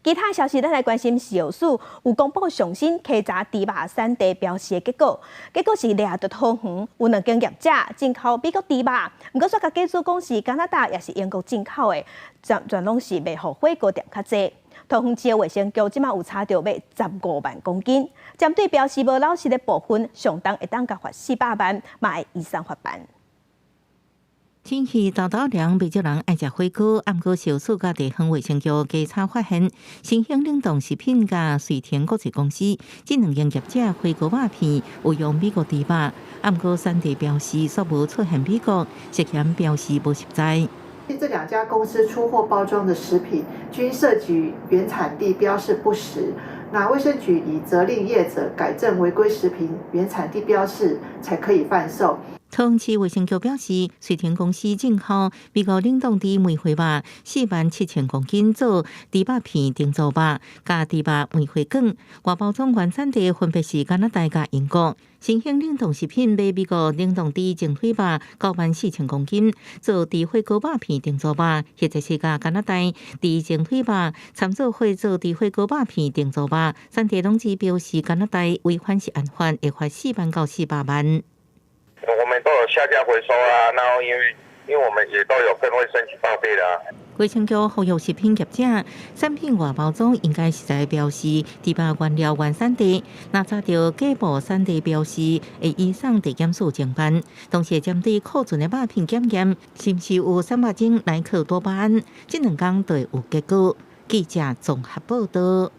其他消息，咱來關心食藥署有公布上新稽查豬肉產地標示的結果，結果是掠著桃園有兩間業者進口美國豬肉，毋過煞共假做講是加拿大抑是英國進口的，全全攏是賣予火鍋店較濟。桃園市衛生局這馬有查著欲15萬公斤，針對標示無老實的部分，上重會當共罰400萬，嘛會移送法辦。天氣沓沓涼，袂少人愛食火鍋。毋過食藥署佮地方衛生局稽查發現，新興冷凍食品佮瑞田國際公司這兩間業者火鍋肉片有用美國豬肉，毋過產地標示煞無出現美國，涉嫌標示無實在。這兩家公司出貨包裝的食品均涉及原產地標示不實，那衛生局已責令業者改正違規食品原產地標示，才可以販售。桃園市衛生局表示，瑞田公司進口美國冷凍豬梅花肉4萬7千公斤做豬肉片定做肉，佮豬肉梅花卷，外包裝原產地分別是加拿大佮英國。新興冷凍食品買美國冷凍豬整腿肉9萬4千公斤做豬火鍋肉片定做肉，或者是佮加拿大豬整腿肉參做伙做豬火鍋肉片定做肉，產地攏只標示加拿大，違反食安法，會罰4萬到400萬。我們都有下架回收啊，然後因為我們也都有跟衛生局報備啦。衛生局呼籲食品業者，產品外包裝應該實在標示豬肉原料原產地，若查著假冒產地標示，會移送地檢署偵辦。同時針對庫存的肉片檢驗，是毋是有三肉精萊克多巴胺，這兩工就會有結果。記者綜合報道。